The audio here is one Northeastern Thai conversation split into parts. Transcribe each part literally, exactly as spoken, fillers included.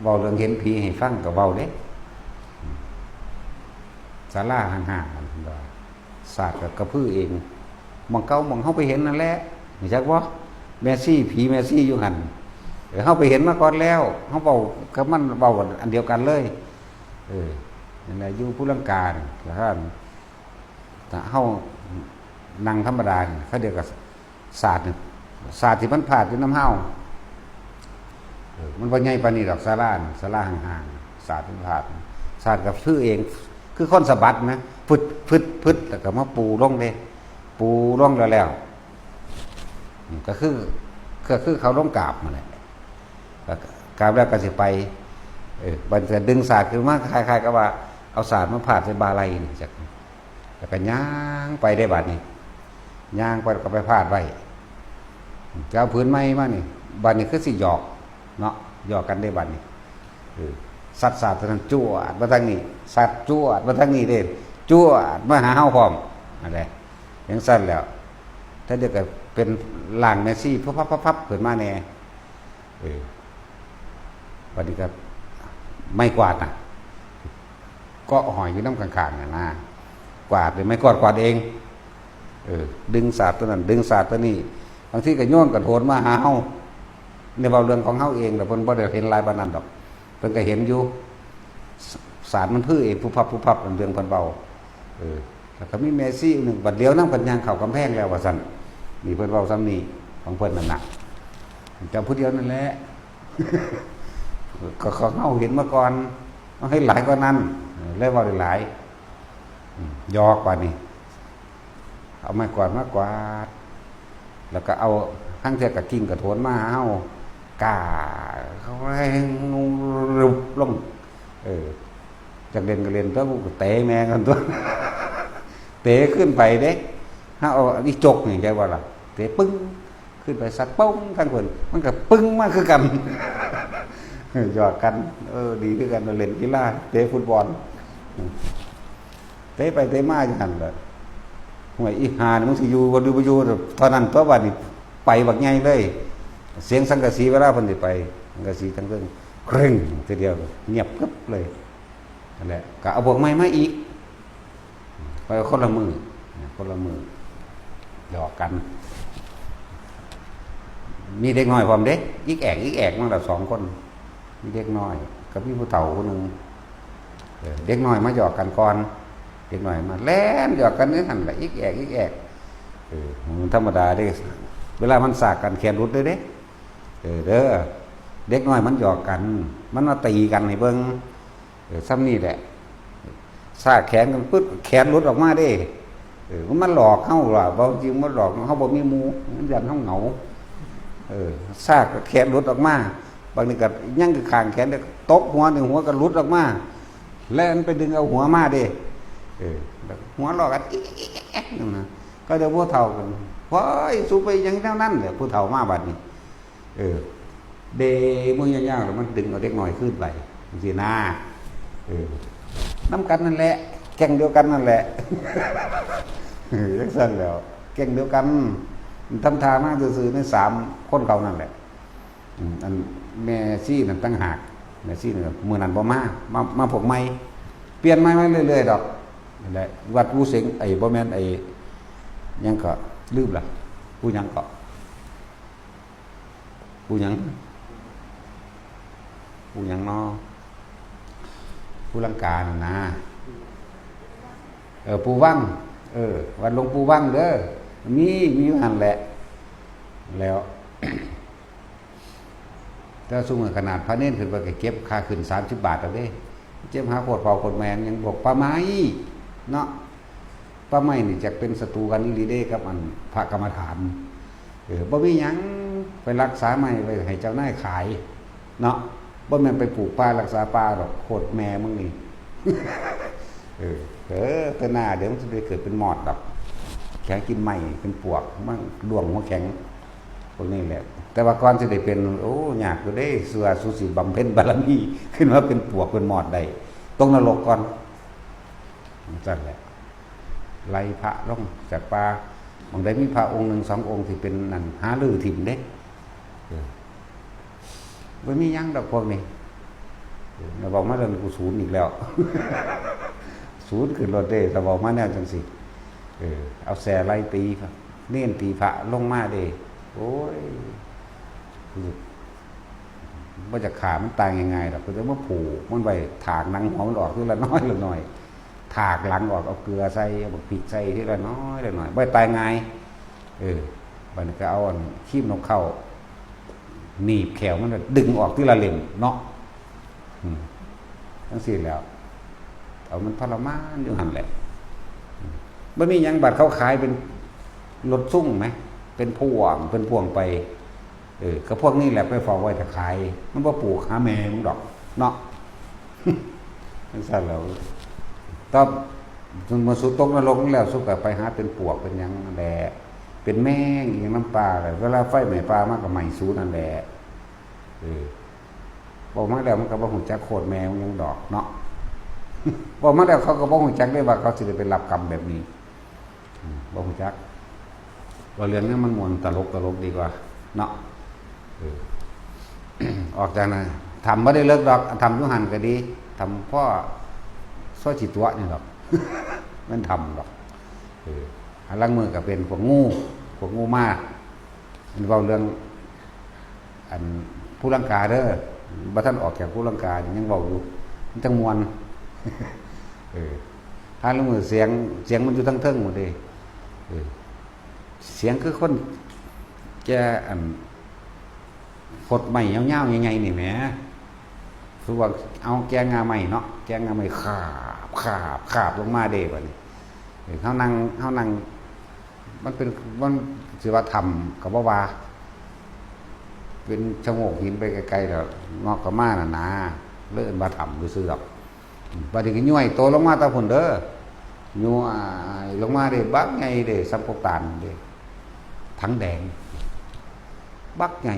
เว้าเรื่องเห็นผีให้ฟังก็เว้าเด้ ศาลาห่างๆ นั่นเพิ่นว่า สาดกับกระพือเอง หม่องเก่าหม่องเฮาไปเห็นนั่นแหละ รู้จักบ่ แม่ชี ผีแม่ชีอยู่หั่น เออ เฮาไปเห็นมาก่อนแล้ว เฮาเว้ากับมัน เว้าอันเดียวกันเลย เออ นั่นแหละ อยู่ภูลังกานี่ แล้วถ้า ถ้าเฮานั่งธรรมดานี่ เขาเดียวกับสาดนี่ สาดที่มันพาดอยู่นำเฮา เออ มันบ่ใหญ่ปานนี้ดอก ศาลานี่ ศาลาห่างๆ สาดมันพาด สาดกับพื้นเอง คือคนสะบัดนะ ฟึด ฟึด ฟึด แล้วก็มาปูลงเด้ ปูลงแล้วแล้ว อืม ก็คือ ก็คือเขาลงกราบนั่นแหละ ก็กราบแล้วก็สิไป เออ บัดจะดึงสาดขึ้นมา คล้ายๆ กับว่าเอาสาดมาพาดใส่บ่าไหล่นี่จัก แล้วก็ย่างไปได้บัดนี้ ย่างไปแล้วก็ไปพาดไว้ ก็เอาผืนใหม่มานี่ บัดนี้คือสิหยอกเนาะ หยอกกันได้บัดนี้ เออ สัดสาดตัวนั้นจวดมาทางนี้ สัดจวดมาทางนี้เด้ จวดมาหาเฮาพร้อม นั่นแหละ จั่งซั่นแล้ว ถ้าเดี๋ยวก็เป็นร่างแม่ชี พับๆๆๆ ขึ้นมาแน่ เออ บัดนี้ก็ไม้กวาดน่ะ ก็ห้อยอยู่นำข้างๆ นั่นนะ กวาดเลย ไม้กวาดกวาดเอง เออ ดึงสาดตัวนั้น ดึงสาดตัวนี้ บางทีก็โยนกระโถนมาหาเฮา ในเว้าเรื่องของเฮาเอง แต่เพิ่นบ่ได้เห็นหลายปานนั้นดอก เพิ่นก็เห็นอยู่ ส- สาดมันพื้อเอง พุบพับ พุบพับ เรื่องเพิ่นเว้า เออ แล้วก็มีแม่ชีหนึ่ง บัดเดียวนำกันย่างเข้ากำแพงแล้วว่าซั่น นี่เพิ่นเว้าซ้ำนี่ ของเพิ่นนั่นน่ะ เจ้าผู้เดียวนั่นแหละ ก็ของเฮาเห็นมาก่อน เฮาเห็นหลายกว่านั้น เออ เลยเว้าได้หลาย อืม หยอกว่านี่ เอาไม้กวาดมากวาด แล้วก็เอา ลางเทื่อก็กิ่งกระโถนมาหาเฮา กา ลง เออ จักเล่นก็เล่นตัว กูก็เตะแม่งกันตัว เตะขึ้นไปเด้ เฮาเอาอีจกนี่ ใช่บ่ล่ะ เตะปึ้ง ขึ้นไปสัดปึ้งทางเพิ่น มันก็ปึ้งมาคือกัน หยอกกัน เออ ดีคือกัน เล่นกีฬา เตะฟุตบอล เตะไปเตะมาอยู่หั่นล่ะ ห่วย อีห่านี่มึงสิอยู่บ่หรือบ่อยู่ เท่านั้นตัว บัดนี้ไปบักใหญ่เลย เสียงสังกะสี เวลาเพิ่นสิไป สังกะสีทั้งเทิง เคร่ง ทีเดียว เงียบกึบเลย นั่นแหละ ก็เอาพวกใหม่มาอีก ไปคนละมือ คนละมือ หยอกกัน มีเด็กน้อยพร้อมเด้ อิกแอก อิกแอก มาแล้วสองคน มีเด็กน้อย กับมีผู้เฒ่าผู้หนึ่ง เออ เด็กน้อยมาหยอกกันก่อน เด็กน้อยมาแล่นหยอกกันอยู่หั่นล่ะ อิกแอก อิกแอก เออ มันธรรมดาเด้ เวลามันสากกันแขนหลุดเลยเด้ เออ เด้อ เด็กน้อยมันหยอกกัน มันมาตีกันให้เบิ่ง เออ ซ่ำนี่แหละ สากแขนกันปึ๊บ แขนหลุดออกมาเด้ เออ มันมาหลอกเฮาล่ะ บ่จริงมันหลอกเฮา บ่มีหมู่ มันย้านเฮาเหงา เออ สากแขนหลุดออกมา บางทีก็ยังอยู่ข้างแขน เดี๋ยวตบหัว นี่หัวก็หลุดออกมา แล้วมันไปดึงเอาหัวมาเด้ เออ แล้วหัวลอกกัน อี๊กนั่นนะ ก็เดี๋ยวผู้เฒ่ากัน "โอ้ย สูไปหยังแนวนั้น" เดี๋ยวผู้เฒ่ามาบัดนี้ เออ เดมือยาวๆ แล้วมันดึงเอาเด็กน้อยขึ้นไป จังซี้นะ เออ นำกันนั่นแหละ แก๊งเดียวกันนั่นแหละ เออ จังซั่นแหล้ว แก๊งเดียวกัน ทำท่ามาซื่อๆ ในสามคนเขานั่นแหละ อืม อันแม่ชีนั่นต่างหาก แม่ชีนั่นก็มื้อนั้นบ่มา มา มาพวกใหม่ เปลี่ยนใหม่มาเรื่อยๆ ดอก นั่นแหละ วัดปูเสง ไอ้ บ่แม่น ไอ้ หยังก็ลืมละ ปูหยังก็ ปูหยัง ปูหยังน้อ ปูลังกานั่นนะ เออ ปูวัง เออ วัดหลวงปู่วังเด้อ มี มีอยู่หั่นแหละ แล้ว แต่ซุมื้อขนาดพระเณรขึ้นไปก็เก็บค่าขึ้นสามสิบบาทแล้วเด้ เจ็บหาโคตรพ่อโคตรแม่ ยังบอกป่าไม้เนาะ ป่าไม้นี่จักเป็นศัตรูกันอีหลีเด้กับอันพระกรรมฐาน เออ บ่มีหยัง ไปรักษาไม้ไว้ให้เจ้านายขายเนาะ บ่แม่นไปปลูกป่ารักษาป่าดอก โคตรแม่มึงนี่ เออ เออ แต่หน้าเดี๋ยวมันจะไปเกิดเป็นมอดดอก แข็งกินไม้เป็นปวก มันดวงหัวแข็ง พวกนี้แหละ แต่ว่าก่อนสิได้เป็น โอ้ ยากอยู่เด้ เชื่อสุสิบำเพ็ญบารมี ขึ้นมาเป็นปวกเป็นมอดได้ ตกนรกก่อน จั่งซั่นแหละ ไล่พระลงจากป่า บางใดมีพระองค์หนึ่งสององค์ที่เป็นนั่น หารื้อถิ่มเด้ เออ บ่มีหยังดอกพวกนี้ แล้วบอกมาเรื่องกูศูนย์อีกแล้ว ศูนย์ขึ้นรถเด้ แต่บอกมาแนวจังสิ เออ เอาแส่ไล่ตีครับ เน้นตีพระลงมาเด้ โอ้ย บ่จะขามันตายง่ายๆดอก ก็จะมาผูกมันไว้ ถากหนังหัวมันออกทีละน้อยละน้อย ถากหลังออก เอาเกลือใส่ เอาบักพริกใส่ทีละน้อยละน้อย บ่ตายง่าย เออ บัดนี้ก็เอาอันคีบนกเข้า หนีบแขวมัน ดึงออกทีละเล่มเนาะ อืม จังซี่แหล้ว เอามันทรมานอยู่หั่นแหละ อืม บ่มีหยัง บัดเขาขายเป็นรถซุ่งไหม เป็นพ่วง เป็นพ่วงไป เออ ก็พวกนี้แหละไปเฝ้าไว้ถ้าขาย มันบ่ปลูกหาแม่มึงดอก เนาะ จังซั่นแหล้ว ตอนเมื่อสุตกนรกแล้ว สุก็ไปหาเป็นปวกเป็นหยังนั่นแหละ เป็นแมงอีหยังนำป่าแหละ เวลาไฟไหม้ป่ามาก็ไหม้สุนั่นแหละ เออ เว้ามาแล้วมันก็บ่ฮู้จักโคตรแม่มันหยังดอกเนาะ เว้ามาแล้วเขาก็บ่ฮู้จักเด้ว่าเขาสิได้ไปรับกรรมแบบนี้ อืม บ่ฮู้จัก ว่าเรื่องนี้มันม่วนตลกตลกดีกว่าเนาะ เออ ออกจากนั้น ถ้ำบ่ได้เลิกดอก ถ้ำอยู่หั่นก็ดี ถ้ำพ่อซอยสิตัวนี่ดอก แม่นถ้ำดอก เออ หาลางมื้อก็เป็นพวกงู พวกงูมา มันเว้าเรื่อง อันภูลังกาเด้อ บ่ทันออกจากภูลังกา ยังเว้าอยู่ มันจั่งม่วน เออ หาลางมื้อเสียง เสียงมันอยู่ทางเทิงหมดเด้ เออ เสียงคือคนแก่ อัน ขดไม้ยาวๆ ใหญ่ๆ นี่แหม คือว่าเอาแก่ง่าไม้เนาะ แก่ง่าไม้คาบ คาบ คาบลงมาเด้บัดนี้ เออ เฮานั่ง เฮานั่ง มันเป็น มันสิว่าถ้ำก็บ่ว่า เป็นชะโงกหินไปไกลๆ แล้วเงาะก็มาน่ะนะ เลยเอิ้นว่าถ้ำซื่อๆ ดอก บัดนี้ก็ย้วยโตลงมาตาพุ่นเด้อ ย้วยลงมาเด้ บักใหญ่เด้ ส่ำกกตาลเด้ ถังแดง บักใหญ่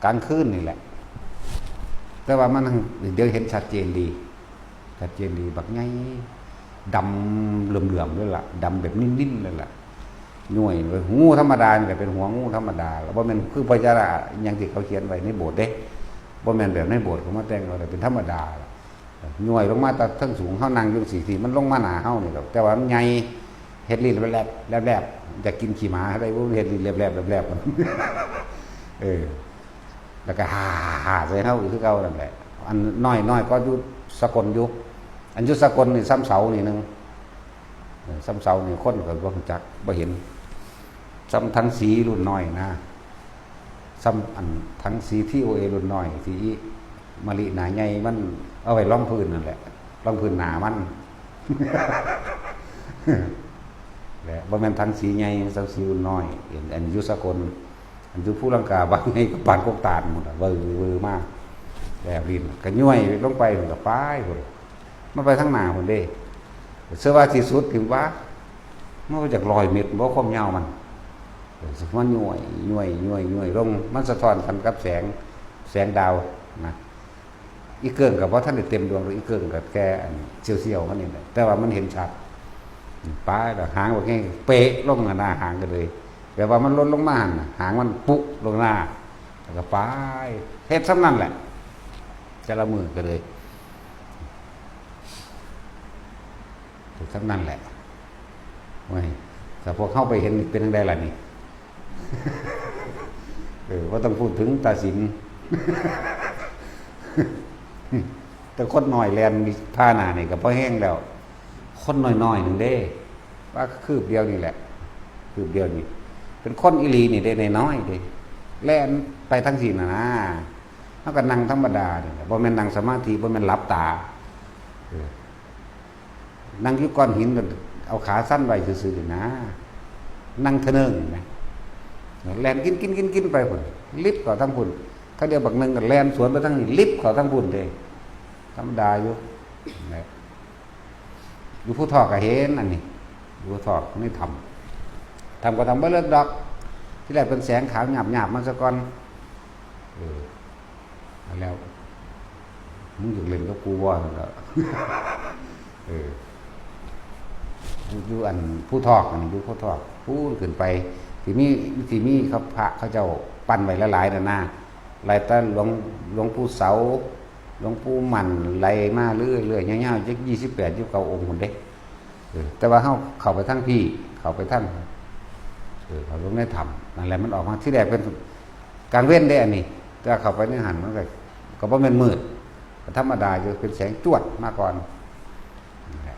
กลางคืนนี่แหละ แต่ว่ามัน เดี๋ยวเห็นชัดเจนดี ชัดเจนดี บักใหญ่ ดำเหลือมๆ เลยล่ะ ดำแบบนิ่นๆ เลยล่ะ ย้วย หัวธรรมดานี่ก็เป็นหัวงูธรรมดา แล้วบ่แม่นคือพญานาคอย่างที่เขาเขียนไว้ในโบสถ์เด้ บ่แม่นแบบในโบสถ์เขามาแต่งเอา แต่เป็นธรรมดา ย้วยลงมาแต่เทิงสูง เฮานั่งอยู่จั่งซี้ ที่มันลงมาหน้าเฮานี่ดอก แต่ว่ามันใหญ่ เฮ็ดลิ้นแลบๆ แลบๆ อยากกินขี้หมาได้บ่ เฮ็ดลิ้นแลบๆ แลบๆ เออ แล้วก็ฮ่าๆๆ ใส่เฮาอีกคือเก่านั่นแหละ อันน้อยๆ ก็อยู่สกลอยู่ อันอยู่สกลนี่ส่ำเสานี่หนึ่ง เออ ส่ำเสานี่คนก็บ่รู้จัก บ่เห็น ส่ำถังสีรุ่นน้อยนะ ส่ำอันถังสี ที โอ เอ รุ่นน้อย ที่มะลิหนาใหญ่มันเอาไว้รองพื้นนั่นแหละ รองพื้นหน้ามัน และบ่แม่นถังสีใหญ่ ถังสีรุ่นน้อย อันอยู่สกล อันอยู่ภูลังกา บักใหญ่ก็ปานกกตาลหมดอะ เวอร์เวอร์มาก แบบนี้ก็ย้วยลงไป มันก็ไปพุ่น มันไปทางหน้าพุ่นเด้ เชื่อว่าที่สุดที่ว่า มันก็จากร้อยเมตร บ่ความยาวมัน เออ มันย้วยย้วยย้วยย้วยลง มันสะท้อนกันกับแสง แสงดาวนะ อีเกิ่งกับว่าท่านได้เต็มดวง อีเกิ่งกับแค่อันเสียวๆ มันนี่แหละ แต่ว่ามันเห็นชัด ไปแล้วหางว่าไง เปะลงหน้าหางกันเลย แบบว่ามันลดลงมาหั่นน่ะ หางมันปุ๊ลงหน้า แล้วก็ไป เฮ็ดส่ำนั่นแหละ แต่ละมื้อก็เลย เฮ็ดส่ำนั่นแหละ โอ้ย ถ้าพวกเฮาไปเห็นนี่เป็นจั่งใดล่ะนี่ เออ บ่ต้องพูดถึงตาสิน แต่คนน้อยแล่นผ่าหน้านี่ก็พอแฮงแล้ว คนน้อยๆ หนึ่งเด้ ว่าคืบเดียวนี่แหละ คืบเดียวนี่ เป็นคนอีหลีนี่เด้ น้อยๆ เด้ แล่นไปทางซี้น่ะนะ เฮาก็นั่งธรรมดานี่แหละ บ่แม่นนั่งสมาธิ บ่แม่นหลับตา เออ นั่งอยู่ก้อนหินก็เอาขาสั่นไว้ซื่อๆ นะ นั่งทะเนิงนะ แล่นกินกินกินกินไปพุ่น ลิบเข้าทางพุ่น เขาเดียวบักหนึ่งก็แล่นสวนไปทางนี้ ลิบเข้าทางพุ่นเด้ ธรรมดาอยู่ นะ อยู่ภูทอกก็เห็นอันนี้ อยู่ภูทอกนี่ถ้ำ ถ้ำก็ถ้ำบ่เลิกดอก ที่แรกเป็นแสงขาวหยาบๆ มาซะก่อน เออ แล้ว มึงอยากเล่นกับกูบ่ นั่นล่ะ เออ อยู่ อยู่อันภูทอก อันนี้อยู่ภูทอก พู้นขึ้นไป ที่มี ที่มีเขาพระเขาเจ้าปั้นไว้หลายๆ นั่นนะ ไล่แต่หลวง หลวงปู่เสา หลวงปู่มั่นไหลมาเรื่อยๆ ยาวๆ จักยี่สิบแปด ยี่สิบเก้า องค์พุ้นเด้ เออ แต่ว่าเฮาเข้าไปทางพี้ เข้าไปทาง เออ เข้าลงในถ้ำ นั่นแหละ มันออกมา ทีแรกเป็นกลางเว็นเด้อันนี้ แต่ว่าเข้าไปในหั้นมันก็ ก็บ่แม่นมืด ก็ธรรมดาอยู่ เป็นแสงจวดมาก่อน นั่นแหละ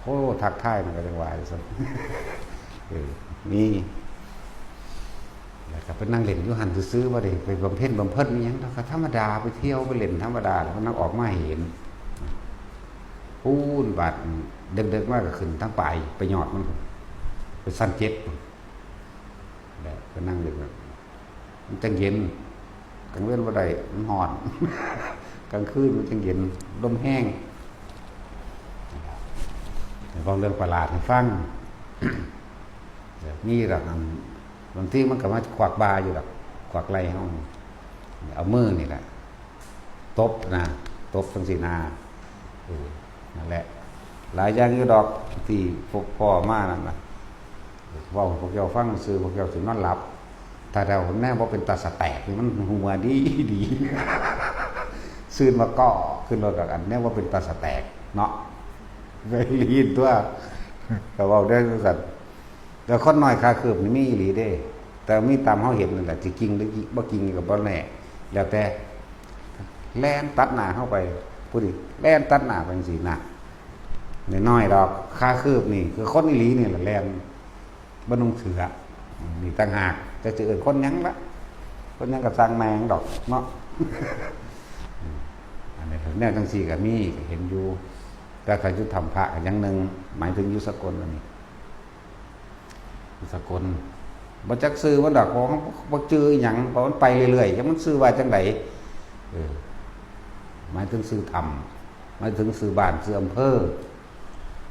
โอ้ ทักทายมันก็จังว่าอยู่ซั่น เออ มี แล้วก็ไปนั่งเล่นอยู่หั่นซื่อๆ บ่ได้ไปบำเพ็ญบำเพ็ญอิหยังดอก ก็ธรรมดา ไปเที่ยวไปเล่นธรรมดา แล้วก็นั่งออกมาเห็น พู้นบาด เดิกๆ มาก็ขึ้นทางปลาย ไปยอดมัน ไปชั้นเจ็ด แล้วก็นั่งเล่น มันจังเย็น กลางเว็นบ่ได้ มันฮ้อน กลางคืนมันจังเย็น ลมแฮง เว้าเรื่องประหลาดให้ฟัง มีดอกอัน บางทีมันก็มาขวักบ่าอยู่ดอก ขวักไหล่เฮา เอามือนี่แหละ ตบนะ ตบจั่งซี้นะ เออ นั่นแหละ หลายอย่างอยู่ดอก ที่พวกพ่อมานั่นนะ เว้าให้พวกเจ้าฟังซื่อ พวกเจ้าสินอนหลับ ถ้าเดาแนวบ่เป็นตาสะแตกนี่มันหัวดีดี ซื่นมาเกาะขึ้นรถดอก อันแนวบ่เป็นตาสะแตกเนาะ เคยได้ยินตั๊ว ก็เว้าได้จั่งซั้น แต่คนน้อยขาคืบนี่มีอีหลีเด้ แต่มีตามเฮาเห็นนั่นแหละ สิจริงหรือบ่จริงก็บ่แน่ แล้วแต่ แล่นตัดหน้าเฮาไป ผู้นี้แล่นตัดหน้าไปจั่งซี้นะ น้อยๆ ดอก ขาคืบนี่ คือคนอีหลีนี่แหละแล่น บ่นุ่งเสื้อ นี่ต่างหาก แต่สิเอิ้นคนหยังละ คนหยังก็ซ่างแม่งดอกเนาะ อันนี้แนวจั่งซี้ก็มี ก็เห็นอยู่ แต่ถ้าอยู่ถ้ำพระก็อย่างหนึ่ง หมายถึงอยู่สกลอันนี้ อยู่สกล บ่จักชื่อมันดอก เพราะว่าบ่จื่ออิหยัง เพราะมันไปเรื่อยๆ จักมันชื่อว่าจั่งใด เออ หมายถึงชื่อถ้ำ หมายถึงชื่อบ้าน ชื่ออำเภอ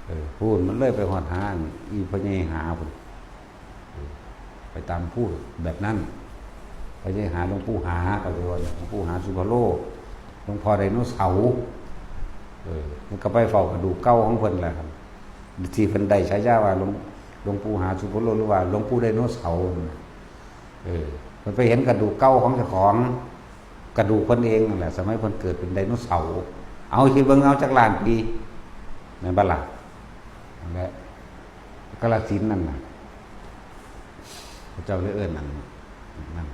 เออ พู้นมันเลยไปฮอดหาอีพ่อใหญ่หาพู้น เออ ไปตามพูดแบบนั้น ไปใหญ่หาหลวงปู่หา ก็คือว่าหลวงปู่หาสุพโล หลวงพ่อไดโนเสาร์ เออ มันก็ไปเฝ้ากระดูกเก่าของเพิ่นแหละครับ ที่เพิ่นได้ฉายาว่าหลวง หลวงปู่หาสุพโล หรือว่าหลวงปู่ไดโนเสาร์ เออ เพิ่นไปเห็นกระดูกเก่าของเจ้าของ กระดูกเพิ่นเองนั่นแหละ สมัยเพิ่นเกิดเป็นไดโนเสาร์ เอาคิดเบิ่งเอาจักล้านปี แม่นบ่ล่ะ นั่นแหละ กาฬสินธุ์นั่นน่ะ เขาเจ้าเลยเอิ้นอันนั้น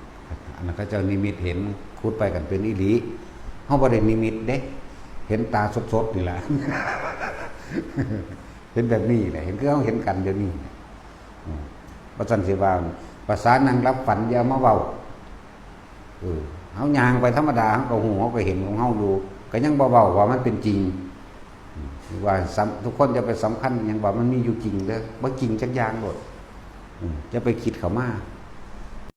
อันนั้นเขาเจ้านิมิตเห็น ขุดไปกันเป็นอีหลี เฮาบ่ได้นิมิตเด้ เห็นตาสดๆ นี่แหละ เห็นแบบนี้แหละ เห็นคือเฮาเห็นกันเดี๋ยวนี้ อืม บ่ซั้นสิว่า ภาษานั่งหลับฝันอย่ามาเว้า เออ เฮาย่างไปธรรมดา เฮาก็ฮู้ เฮาก็เห็นของเฮาอยู่ ก็ยังบ่เว้าว่ามันเป็นจริง อืม ว่าสำ ทุกคนอย่าไปสำคัญอิหยังว่ามันมีอยู่จริงเด้อ บ่จริงจักอย่างโลด อืม อย่าไปคิดเข้ามา